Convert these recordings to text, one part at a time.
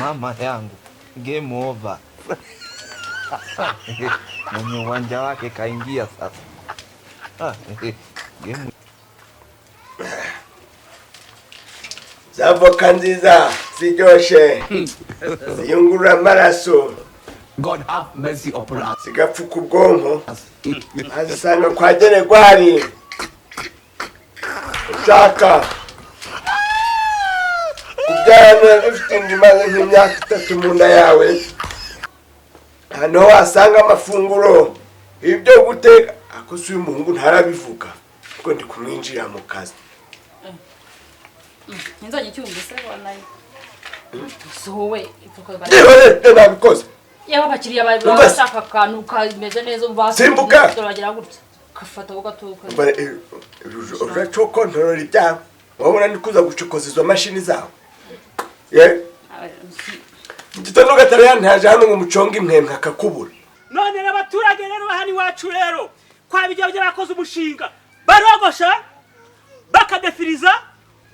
Mama yangu, game over. Mwenye uwanja wake kaingia sasa. Ah, game. Za voka nziza ziryoshe, ziyungurura amaraso, God have mercy upon us. Zigapfuka ubwonko, azisanga kwa Geregwari. Ushaka kubyara ufite inda imaze nk'imyaka 3 mu nda yawe, hano wasanga amafunguro ibyo guteka. Ako si uyu muhungu ntarabivuga kuko ndi kumwinjira mu kazi. Inzanye icyumba se wanayo. Sowe ipfuka. Ndibone nabikoze. Yaba abakiriya bari Umva se. bashaka akantu kameze neza uba Simbuka. Turagira gutya. Kafata ugatuka. Uracokontorora ibyawe, wabona ndi kuza gucokoza izo mashini zawe. Ye mu gitondo gatari yantaje hano ngo muconge impwempwe akakubura. None rero abaturage rero hano iwacu rero kwa bijya by'abakoze umushinga barogosha, bakadefiriza,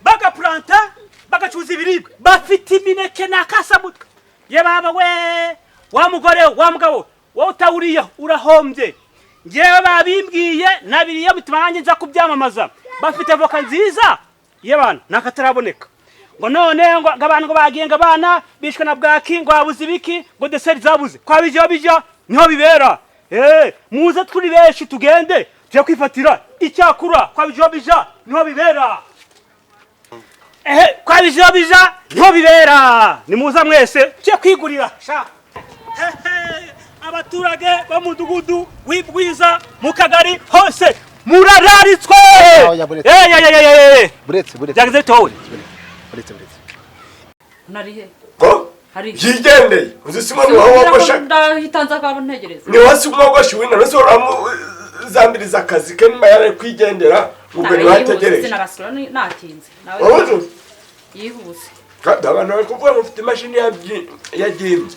bagaplanta, bagacuza ibiribwa, bafite imineke n'akasamutwe. Ye baba we, wa mugore wa mugabo wowe utawuriye urahombye. Ngewe babimbwiye nabiriye bituma nanjye nza kubyamamaza. Bafite avoka nziza ye bana nakataraboneka. Ngo none ngo abantu ngo bagiye ngo abana bishwe na bwaki, ngo babuze ibiki, ngo deseri zabuze. Kwa bijya bijya niho bibera. Muze turi benshi tugende tujye kwifatira icyakura. Kwa bijya bijya niho bibera. Kwa bijya bijya niho bibera. Nimuza mwese tujye kwigurira sha. Abaturage bo mu mudugudu w'Ibwiza mu kagari hose murararitswe. Oya, buretse. Buretse, buretse. Byagenze bite wowe? Buretse, buretse. Narihe? Ko Hari. yigendeye uzi simwe ni wowe wogosha. Ndahitanze akaba ntegereza. Ni wowe si umwogosha wino nose uramuzambiriza akazi ke nyuma yari kwigendera ubwo ntiwategereje. Sinarasura natinze. Nawe Wowe yihuse. Kandi abantu bari kuvuga ngo ufite imashini yagimbye.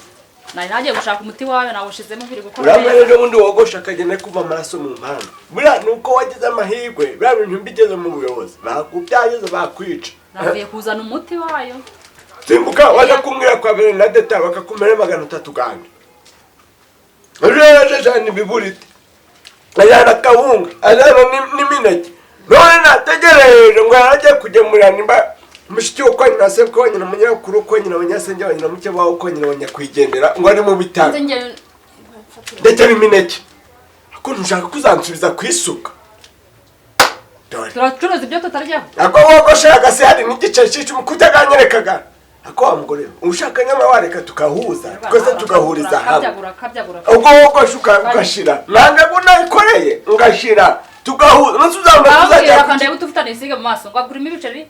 Nari nagiye gushaka umuti wayo nawushizemo biri gukora. Urabona rero ubundi wogosha akagenda kuva amaraso mu mpanga. Buriya ni uko wagize amahirwe, buriya bintu mbigeze mu buyobozi bakubyageze bakwica. Navuye kuzana umuti wayo. Simbuka waje kumbwira kwa Bernadette bakakumera 300 gandi. Ejo yaje jana ibiburiti, ajyana kawunga, ajyana n'imineke. None nategereje ngo yarajye kugemurira nimba mushiki we kwa nyina se kwa nyina munyakuru kwa nyina munyasenge wa nyina muke wawe kwa nyina nyakwigendera ngo ari mu bitaro. Ndetse n'imineke. Ako ntushaka kuzansubiza kwisuka. Dore. Turacuruza ibyo tutaryaho. Ako wogosha se hari n'igice cy'icumi kutaganyerekaga. Ako wa mugore ushaka nyama wareka tukahuza twese tugahuriza hamwe. Kabyagura. Ubwo wogosha ugashira. Nange ngo nayikoreye ngashira tugahuza. Nuse uzamara Babwira tuzajya kandi utufitane isiga mu maso ngo agurimo ibiceri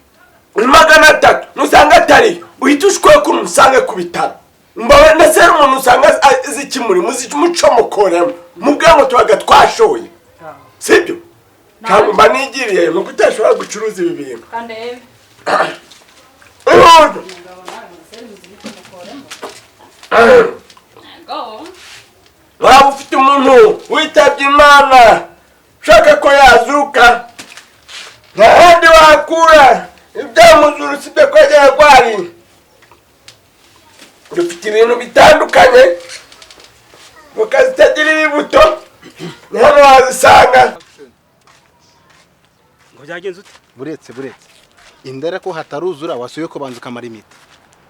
300 nusanga atari uhita ushwe ko umusange ku bitaro. Mbawe ndetse umuntu usanga azi ikimuri muzimucomokoremo mubwira ngo tubaga twashoye. Sibyo? Ntabwo mba nigiriye nuko utashobora gucuruza ibi bintu. Kandi Waba ufite umuntu witabye Imana ushaka ko yazuka, nta handi wakura ibyamuzura usibye ko yarwariye. Dufite ibintu bitandukanye voka zitagira ibibuto ni hano wazisanga. Ngo byagenze ute? Buretse, buretse. Indera ko hataruzura wasuye ko banza ukamara imiti.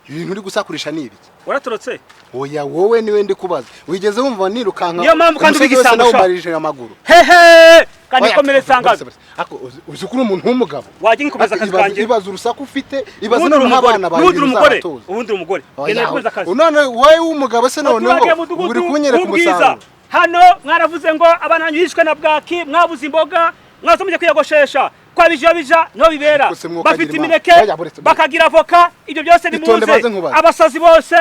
Ibintu uri gusakurisha ni ibiki? Waratorotse? Oya wowe niwe ndi kubaza. Wigeze wumva nirukanka? Niyo mpamvu kandi umusozi wose ubigisambo sha. nawumarije amaguru. Hehe! Kandi Oya, komeretse buretse, angabe. buretse. Ako uzi ko uri umuntu w'umugabo. Wajya nkomeza akazi kanjye. Ibaza urusaku ufite, ibaza Ubundi uri noneho umugore, abana bawe n'undi uri umugore, uzabatoza. ubundi uri umugore. Oya, Genda nkomeza akazi. None wowe w'umugabo se noneho Abaturage b'umudugudu uri kunyereka w'Ubwiza. umusaruro. Hano mwaravuze ngo abana banyu bishwe na bwaki, mwabuze imboga, mwaza mujya kwiyogoshesha. Kwa bijya bijya niho bibera. Ariko se mwuka Bafite agira Imana. imineke, Oya, buretse, buretse. bakagira avoka, ibyo byose ni Itonde muze. baze nkubaze. Abasazi bose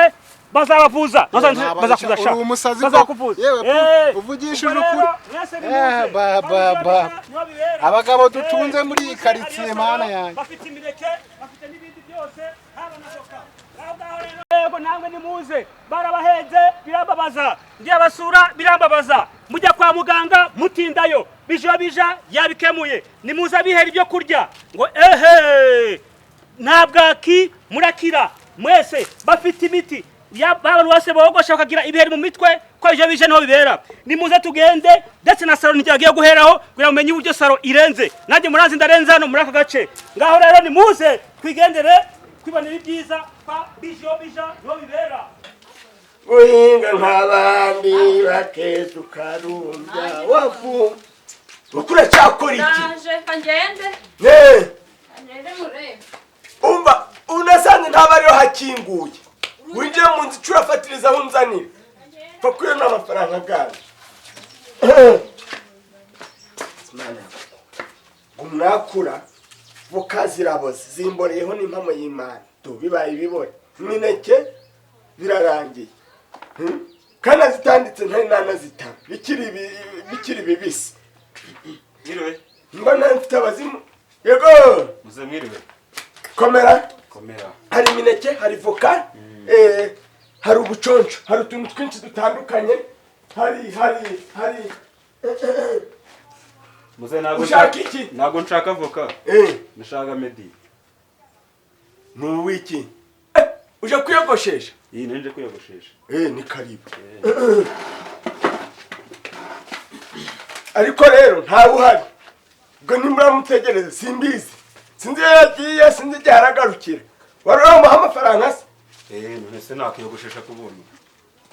bazabavuza. Nta Bazakuza sha. uri umusazi ko. Bazakuvuza. Yewe, uvugishije Ubwo ukuri. rero, mwese ni muze. Ba, ba, ba. Niho bibera. Abagabo dutunze muri iyi Nimuze, karitsiye, hariyo mana salo, yanjye. Bafite imineke, bafite n'ibindi byose, haba na voka. Aho ngaho rero, yego namwe nimuze. Barabahenze birababaza. Ngiye basura birambabaza. Mujya kwa muganga mutindayo. Bija bija yabikemuye. Nimuze bihera ibyo kurya. Ngo ehe! Nta bwaki murakira. Mwese bafite imiti abantu bose bogosha bakagira ibiheri mu mitwe ko ivyo bije niho bibera. Nimuze tugende, ndetse na salo ntigiye guheraho kugira mumenye uburyo salo irenze. Nanjye murazi ndarenze hano muri aka gace. Ngaho rero nimuze twigendere kwibonera ibyiza kwa Bijo Bija niho bibera. Guhinga nk'abandi bakeza ukarumbya wafu. Ukuracyakora iki? Ndaje kangende. Ne. Kangende murebe. Umva unasanze ntabariho hakinguye. Winjiye mu nzu icurafatiriza aho unzanira. Pfa kuyo n'amafaranga ganje. Umwakura voka ziraboze zimboreyeho n'impamo y'Imana. Bibaye ibibore. Imineke birarangiye. Kana zitanditse ntari nanazitama. Bikiri bibisi. Mwiriwe. Mbona mfite abazimu. Yego. Muze mwiriwe. Komera. Komera. Hari imineke, hari voka, hari ubuconco, hari utuntu twinshi dutandukanye, hari Muze nago ushaka iki? Nago nshaka voka. Nshaka Medi. Ni wiki. Uje kwiyogoshesha? Iyi nenje kwiyogoshesha. Ni karibu. Ariko rero ntawe uhari. Ubwo nimuramutegereza simbizi. Sinzi iyo yagiye, sinzi igihe aragarukira. Wari uramuha amafaranga se? None se nakwiyogoshesha ku buntu.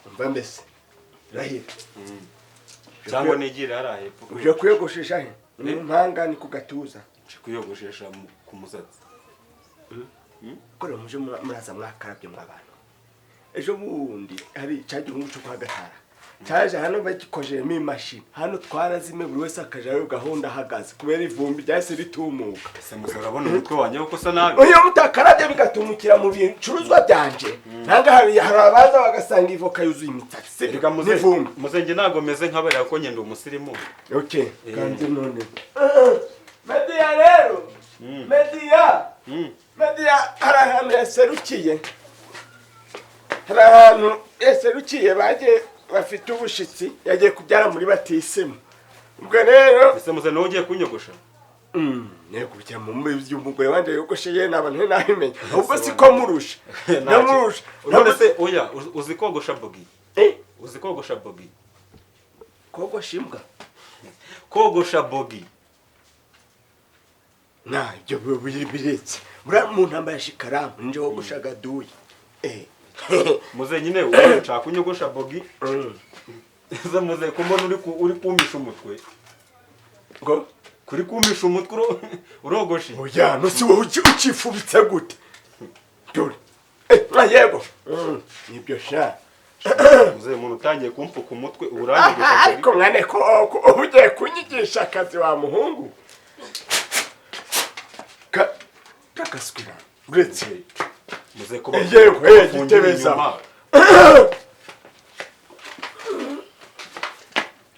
Umva mbese. Rahira. Cyangwa nigira hariya hepfo. Uje kwiyogoshesha he? Ni mpanga ni ku gatuza. Uje kwiyogoshesha ku musatsi. Kore muje muraza mwakarabye mwabantu. Ejo bundi hari cya gihungu cyo kwa Gatara. Cyaje hano bagikojemo imashini. Hano twarazime buri wese akajayo gahunda ahagaze kubera ivumbi ryahise ritumuka. Ese muzarabona umutwe wanjye uko usa nabi. Oya mutakarabye bigatumukira mu bicuruzwa byanje. Nanga hari abaza bagasanga ivoka yuzuye imitsi. Reka n'ivumbi. Muze nge nago meze nk'abari ko ngenda umusirimu. Okay, kandi none. Media rero. Media. Media hari ahantu yaserukiye. Hari ahantu yaserukiye baje bafite ubushitsi yagiye kubyara muri batisimu. Ubwo rero ese muze nawe ugiye kunyogosha? Ne kujya mu by'umugore wanje yogosheye n'abantu ntabimenya. Ubwo siko murusha. Ndamurusha. None se oya uzi kogosha bogi? Uzi kogosha bogi? Kogosha imbwa? Kogosha bogi. Na ibyo biretse. Muri mu ntamba ya shikaramu nje wogoshaga duyi. Muze nyine uwo nshaka kunyogosha bogi. Ese muze kumbona uri kumisha umutwe. Ngo kuri kumisha umutwe urogoshe. Oya no si wowe ukifubitse gute? Dore. Yego. Nibyo sha. Muze umuntu utangiye kumfuka umutwe uranyogosha. Ariko mwane ko ugiye kunyigisha akazi wa muhungu. Kakaswira. Uretse muze kuba yego gitebeza.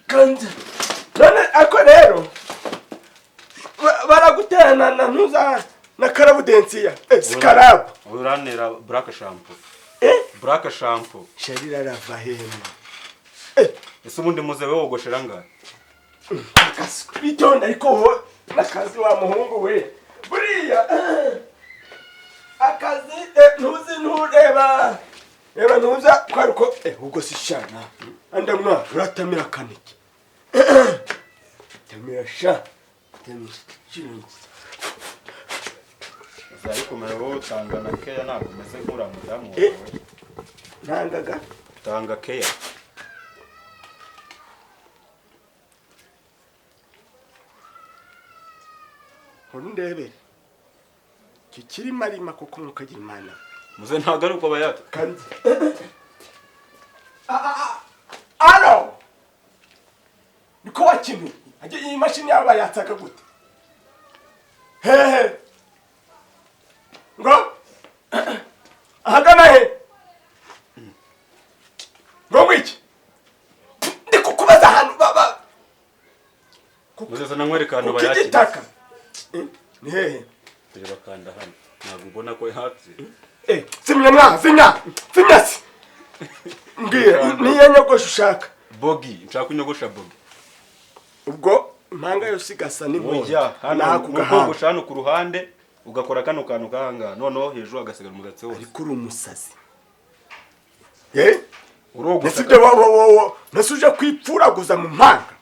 Kandi none ako rero baragutana na ntuza na karabudensiya skarabu uranera black shampoo. Black shampoo sharira rava hema. Ese ubundi muze wewe wogoshera ngahe? Bitonda ariko wowe nakazi wa muhungu we. Buriya akazi ntuzi ntureba reba ntuza kwaruko ubwo si shana anda mwa uratamira kaniki tamira sha tamira kintu zari kumera wowe utanga na keya ntabwo meze nk'ura mudamu wawe. Ntangaga tanga keya. Ndebe kikiri marima kuko mukagira Imana. Muze ntago ari uko bayata. Kandi alo niko wakintu aje iyi mashini yaba yatsaga gute? Hehe ngo ahagana he ngo ngwiki ndikukubaza ahantu baba Muze sana nkwereka ahantu bayakira. Kugitaka. Ni hehe? Turi bakanda hano. Ntabwo ubona ko hatse. Zimya mwa, zimya. Zimya se. Mbwira niyo nyogosha ushaka. Bogi, nshaka kunyogosha bogi. Ubwo impanga yose igasa n'inkongi. Oya, hano kogosha hano ku ruhande, Ugakora kano kantu kahanga, noneho hejuru hagasigara umusatsi wose. Ariko uri umusazi. Eh? Urogosha. Ese ibyo wo nase uje kwipfuraguza mu mpanga?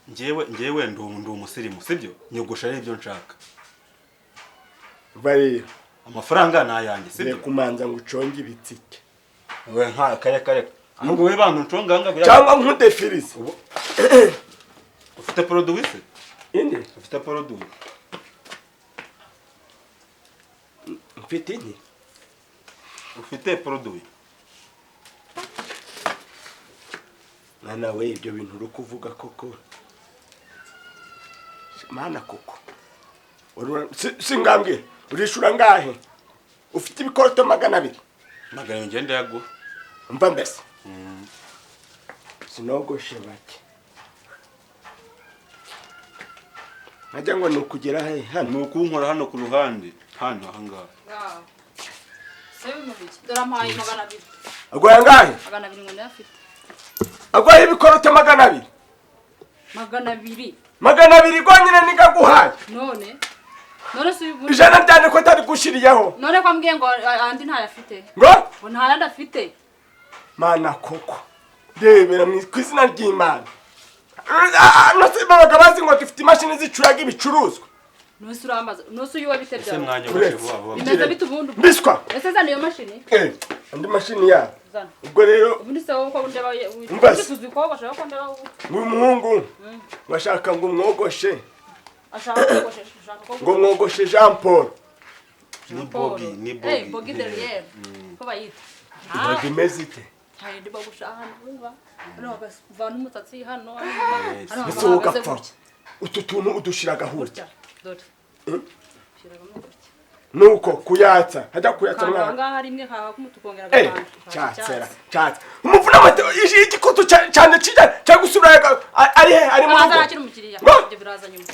Njyewe ndi umusirimu, sibyo? Nyogosha ari ibyo nshaka. Bari amafaranga ni ayanjye, sibyo? Kumanza ngo uconge ibitsike. We nka kare kare. Ahubwo we bantu nconga hanga cyangwa nkudefirize. Ufite produit se? Inde? Ufite produit. Mfite inde? Ufite produit. Mwana we ibyo bintu uri kuvuga koko. Mana koko. Singambwe urishura ngahe? Ufite ibikoroto 200. 200 ngende yago. Mva mbese. Sinogoshe bake. Najya ngo nukugera he hano nukunkora hano ku ruhande hano ahangaha. Ngaho. Sebe mubiki. Dora mpaye 200. Agoya ngahe? 200 ngo ndafite. Agoya ibikoroto 200. 200. 200 gonyine nikaguhaye. None si ubu ijana ryane ko atari gushiriyeho. None ko ambwiye ngo andi ntayafite. Ngo ntayandi afite. Mana koko. Ndebera mu izina ry'Imana. Nose babaga bazi ngo dufite imashini zicuraga ibicuruzwa. Nose urambaza, nose uyu wabite Ese byawe. mwanyogoshe vuba vuba. Bimeze bite ubundi? Mbiswa. Ese zana iyo mashini? Andi mashini ya. Ubwo rero ubundi se wowe ko ndeba tuzi ko bashaka ko ndeba ngo umuhungu bashaka ngo umwogoshe. Ashaka kogoshesha, ashaka ko ngo mwogoshe Jean Paul. Ni Bogi, ni Bogi. Bogi derrière. Ko bayita. Ntabwo imeze ite? Hari ndi bagusha hano urumva. Hano bakavana umusatsi hano. Ese wowe ugapfa. Utu tuntu udushira gahurya. Dore. Nuko kuyatsa, hajya kuyatsa mwana. Ngaha hari imwe kaha kumutukongera gahanga. Cyatsera, cyatsa. Umuvuna mate igikutu cyane kijya cyagusubira ari he ari mu rugo. Azakira umukiriya. Ibyo biraza nyuma.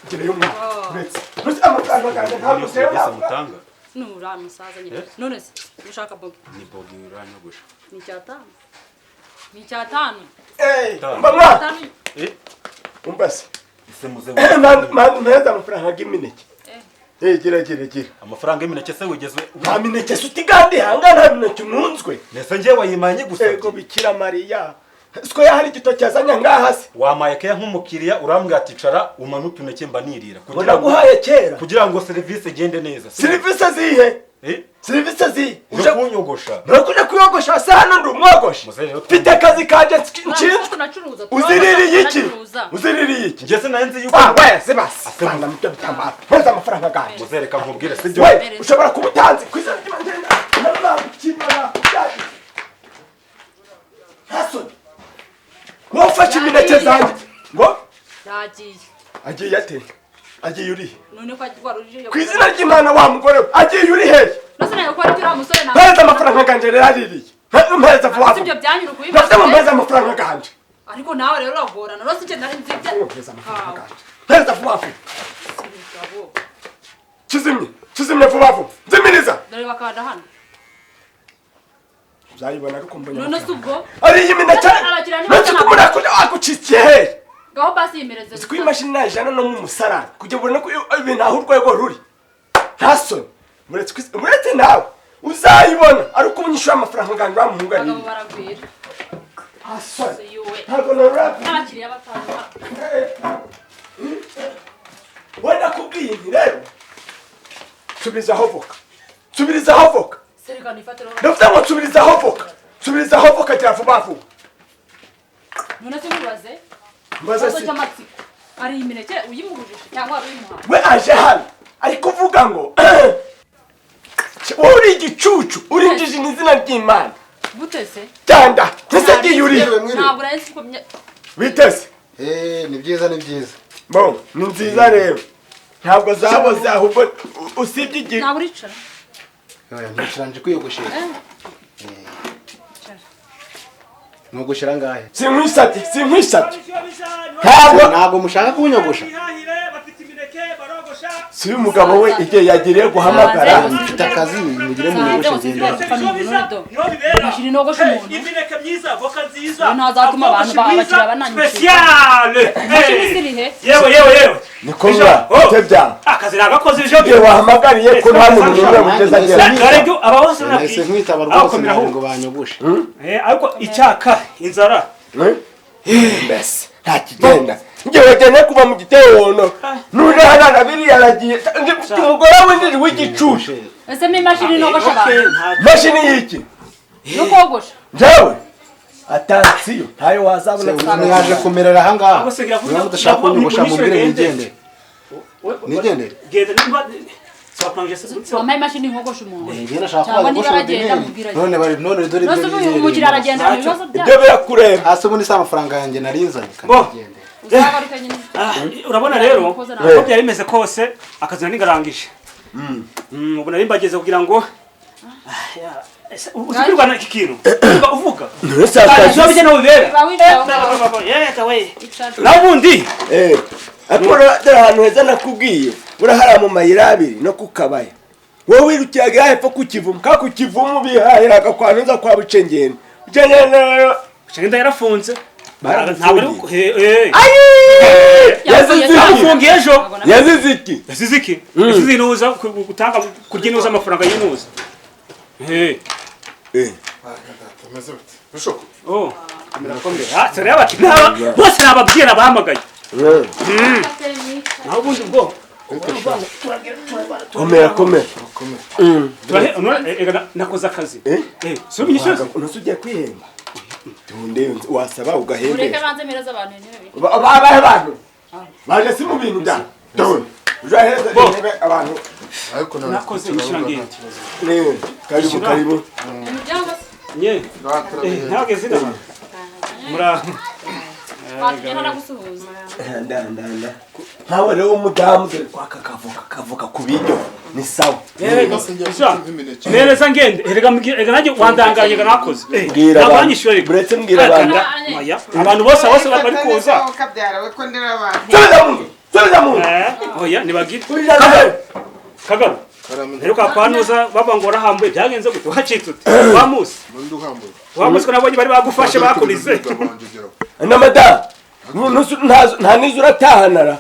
Gira umwana. Uretse. Uretse amafaranga ganjye ntabwo se mutanga. Nura musaza nyine. None se ushaka Bogi? Ni Bogi uranyogosha. Ni 5. Ni 5. Mba mwa. Umbase. Ese muze. Man meza amafaranga y'imineke. Gira gira gira. Amafaranga y'imineke se wigezwe? Nta mineke se utigandi hanga nta mineke nunzwe. Nese ngiye wayimanye gusa. Ego Bikira Mariya. Siko yahari igitoki yazanye ngaha se. Wamaye keya nk'umukiriya urambwira ati cara umanuke uneke mba nirira. Kugira ngo uhaye kera. Kugira ngo service igende neza. Service zihe? Service zihe? Uje kunyogosha. Nurakuja kuyogosha se hano ndi umwogosha. Mfite akazi kanje nshinzwe. Uziririye iki? Uziririye iki? Njye se nari yuko we se basi. Bana mutyo bitambara. Mpereza amafaranga ganje. Muzereka nkubwire sibyo. We ushobora kuba utanzi kwizana ry'Imana. Nabakimana. Hasoni. Wafashe imineke zanjye. Ngo? Yagiye. Agiye ate? Agiye uri? None ko agwarurije. Ku izina ry'Imana wa mugore agiye uri hehe? Nose nayo ko ari musore na. Mpereza amafaranga ganje rero aririye. Mpereza vuba. Sibyo byanyura kubibaza. Ndafite mpereza amafaranga ganje. Ariko nawe rero uragorana. Rose nje nari nzibye. Mpereza amafaranga ganje. Mpereza vuba vuba. Kizimye. Kizimye vuba vuba. Nzimiriza. Dore bakanda hano. Uzayibona ariko mbonye. None se ubwo? Ari imineke. None kumura kuja akucikiye hehe? Gaho basi yimereze. Siko imashini najana no mu musarani kugira ubone ko ibintu aho urwego ruri. Ntasoni. Muretse nawe uzayibona ariko umunyishura amafaranga nganje bamuhunga Abagabo baragwira. Asoni. Ntabwo noraba. N'abakiriya batanu. Wenda kubwiye nti rero. Subiza aho voka. Subiriza aho voka. Sereka nifatira. Ndavuze ngo subiriza aho voka. Subiriza aho voka gira vuba vuba. None se mubaze? Mbaze si. Ari imineke uyimugujije cyangwa uyimuha? We aje hano ari kuvuga ngo uri igicucu uri injiji ni izina ry'Imana. Gute se? Tanda ese giye uri. Ntabwo nari nzi ko bitese. Ni byiza ni byiza. Bon, ni nziza rero. Ntabwo zaboze ahubwo usibye igihe. Ntabwo uricara. Oya nticaranje kwiyogoshesha. Nugushira ngahe? Sinkwisabye, sinkwisabye. Ntabwo mushaka kunyogosha. Si uyu mugabo we igihe yagiriye guhamagara. Mfite akazi, mugire munyogoshe ngende. Imashini nogosha umuntu. Imineke myiza, voka nziza. Ubu ntazatuma abantu abakiriya bananyishyura. Spéciale. Imashini ziri he? Yewe yewe yewe. Niko mwa bitebya. Akazi nagakoze ejo. Igihe wahamagariye ko nta muntu n'umwe wigeze agera. Dore aba bose Nahise nkwitaba Aho rwose komera ntabwo ahubwo. ngo banyogoshe. Ariko icyaka inzara. Mbese nta kigenda. Njye wagenda kuva mu gitewono nuje hano biriya aragiye. Mfite umugore winjije w'igicucu. Ese ni imashini nogosha abantu? Mashini y'iki? No kogosha. Njyewe atansiyo ntayo wazabona. Umuntu yaje kumerera aha ngaha. Ahubwo se ngira Niba mudashaka kunyogosha mumbwire nigendere. Nigendere. Genda nimba sawapange se. Wampaye imashini nkogosha umuntu. Njye nashaka Cyangwa kubaza niba kosha aragenda ordinaire. mubwira. None bari none dore Nose ubu umukiriya aragenda mu bibazo Ibyo byayo. birakureba. Hasi ubundi si amafaranga yanjye narinzanye. Bo. Nigendere. Uzagaruke nyine. Urabona rero uko byari bimeze kose akazi nari ngarangije. Ubu nari mbageze kugira ngo uzi kwirwana iki kintu uvuga Ntese akazi. ibyo bijya nawe bibera. Ba wicaye aho ngaho. Yeka we. Icara. Naho ubundi Ariko dore ahantu heza nakubwiye, urahara mu mayira abiri no ku kabaya. Wowe wirukiraga hepfo ku Kivumu, ka ku Kivumu bihahiraga kwa Ntuza kwa Bucengeni. Bucengeni Bucengeni yarafunze. Baramufungiye. Yazize iki? Bamufungiye ejo. Yazize iki? Yazize iki? Yazize inuza gutanga kurya inuza amafaranga y'inuza. Bishoko. Oh. Mirakomeye. Ah, bati bose nababwira bahamagaye. Naho ubundi ubwo Komera komera. Nakoze akazi. Si ubinyishyuza? Unoze ugiye kwihemba. Tunde wasaba ugahembera. Ureke banze mpereza abantu intebe. Abahe abantu? Baje si mu bintu bya. Dore. Ujahereza intebe abantu. Ariko nakoze nyishyura ngende. Karibu karibu. Umuryango se? Nye. Ntageze inaha. Muraho. Batugenda nagusuhuza. Nda. Nkawe rero umudamu dore kwaka kavuka ku biryo ni sawa. Nereza ngende erega erega nanjye wandanganye ga nakoze. Mbwira abantu. Buretse mbwira abantu. Abantu bose bose bari kuza. Subiza mu. Oya nibagira. Kagabo. Rero kwanuza baba ngo rahambuye byagenze gute wacitse ute? Wa musi. Wa musi ko nabonye bari bagufashe bakurize. Na madamu. Nta nizo uratahanara.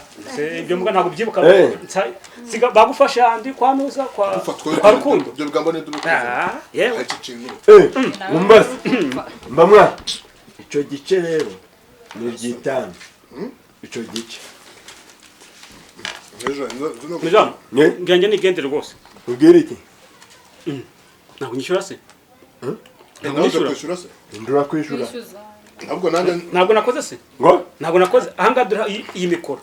Ibyo mbwa ntabwo byibuka. Siga bagufashe handi kwanuza kwa kwa Rukundo. Ibyo bigambo ni dubuka. Yewe. Umbase. Mbamwa. Ico gice rero ni ryitanu. Ico gice. Nijam. Nganje nigendere rwose. Ubwira iki? Ntabwo nyishyura se? Ntabwo nyishyura se? Ndura kwishura. Ntabwo nanjye ntabwo nakoze se? Ngo? Ntabwo nakoze. Ahanga dura iyi mikoro.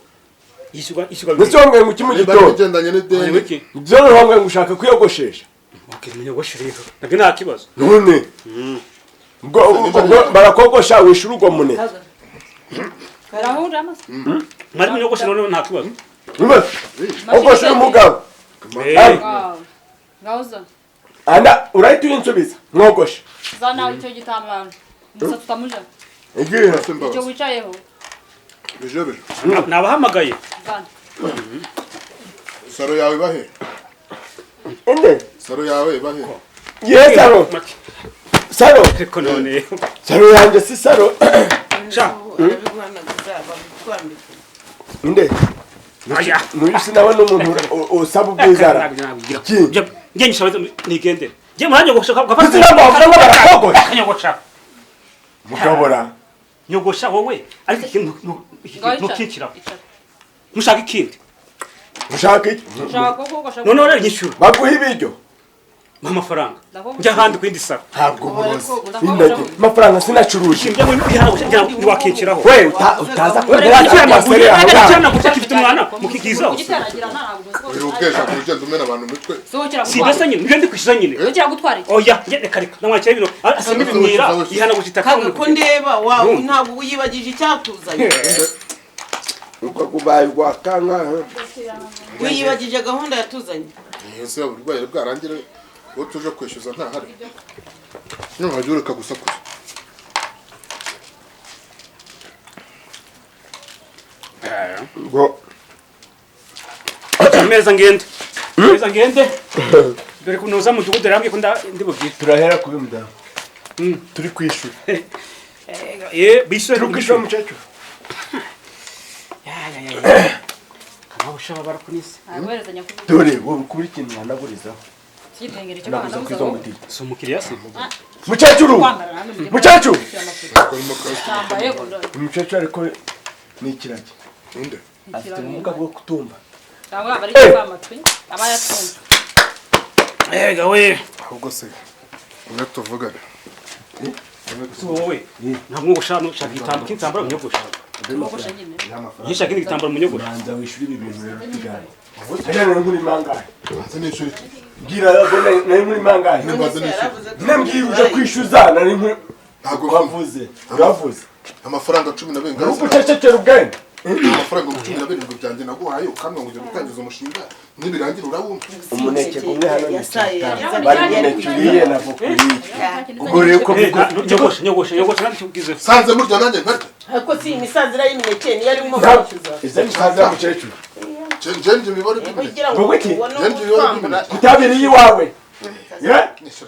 Yishyurwa Ndetse wambwiye ngo iki mu gitondo. Bigendanye n'ideni. Ibyo wambwiye ngo ushaka kwiyogoshesha. Okay, munyogosheshe rero. Nabyo nta kibazo. None. Ubwo barakogosha wishura ugo mune. Barahura amase. Mwari munyogoshe none nta kibazo. Ogosha umugabo. Ngauza. Ana urahita uyinsubiza mwogoshe. Zana icyo gitambaro. Musa tutamuja. Igihe icyo wicayeho. Bije bije. Nabahamagaye. Zana. Saro yawe bahe? Ende? Saro yawe bahe? Ye saro. Saro. Ariko none. Saro yanjye si saro. Sha. Inde? Aya. Muri sinabona umuntu usaba ubwizara. Nge nyishabaze nigendere. Nge muranyogosha gafata. Sinabona barakogosha. Nyogosha. Mugabora. Nyogosha wowe ariko ikintu ntukikira. Mushaka ikindi. Mushaka iki? Mushaka kogosha. None rero nyishyura. Baguha ibiryo. Amafaranga. Njya handi kwindi saro. Ntabwo burozi. Indage. Amafaranga sinacuruje. Njya ngo wakikiraho. We utaza kwendera amasere aho. Cyane gushaka ifite umwana mukikizaho. Urubwesha kugenda umena abantu umutwe. Si bese nyine ngende kwishyuza nyine. Ugira gutwara iki? Oya, reka reka. Namwakira ibintu. Asimba ibimwira ihana gushita ko ndeba wawe ntabwo uyibagije icyatuzanye. Uko kubaye rwakanka. Wiyibagije gahunda yatuzanye. Ese uburwayi bwarangire uwo tuje kwishyuza ntahari. None wajya ureka gusakuza. Ngo Meza ngende. Meza ngende. Dore kunoza mudugudu yarambwiye ko ndi bubwire. Turahera kubi mudamu. Turi kwishura. Bishyura turi kwishura mukecuru. Ya ya ya. Kama ushaba barakunise. Dore wowe kubura ikintu wanagurizaho. Si umukiriya se? Mukecuru! Mukecuru! Umukecuru ariko ni ikiragi. Ninde? Afite ubumuga bwo kutumva. Ega we. Ahubwo se umwe tuvugane. Si wowe. Nta mwogosha nushaka igitambaro k'intambara munyogosha. Yishaka igitambaro munyogosha. Banza wishyura ibi bintu rero tuganire. Ajyana nkuri mangahe? Banza nishyura iki? Mbwira nari muri mangahe? Banza nishyura. Nambwiye uje kwishyuza nari nkuri. Ntabwo wavuze. Uravuze. Amafaranga 12 ngaho. Ucecekera ubwenge. Amafaranga 17 byanjye naguhaye ukamwe ngo ujye gutangiza umushinga nibirangira urabumva. Umuneke gumwe hano ni cyatanu. Bari umuneke uriye na vokuriye. Ubwo rero ko nyogosha nyogosha nyogosha nabyo Sanze murya nanjye nkarya. Ariko si imisanzira y'imineke niyo arimo kwishyuza. Izo misanzira mukecuru. Nje mibare by'imineke. Kutabiriye iwawe.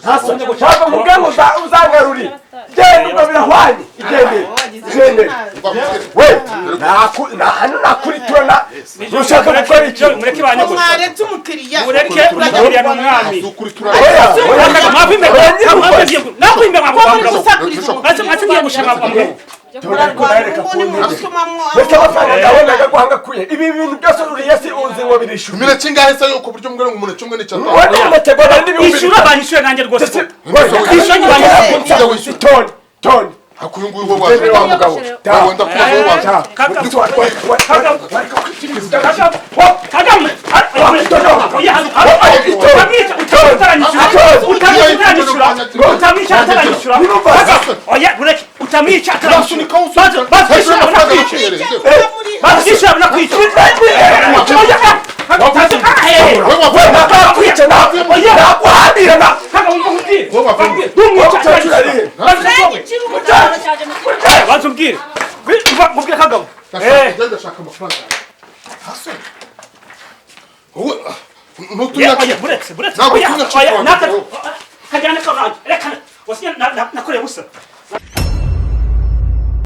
Ntaso nshaka mubwenge uzangaruri. Genda ubwo birahwanye. Igendere. Igendere. We hano nakuritura na ushaka gukora iki? Mureke banyogosha. Mwaretse umukiriya. Mureke uriya ni umwami. Ibi bintu byose uriye si uzi ngo birishyura. Imineke ingahe se yuko buryo mbwira ngo umuneke umwe ni cyatanu? Ishyura banyishyure nanjye rwose. Ishyura banyishyure. Toni toni. Hakuyu nguyu wo waje wa mugabo. Wenda kuba waje. Kagame.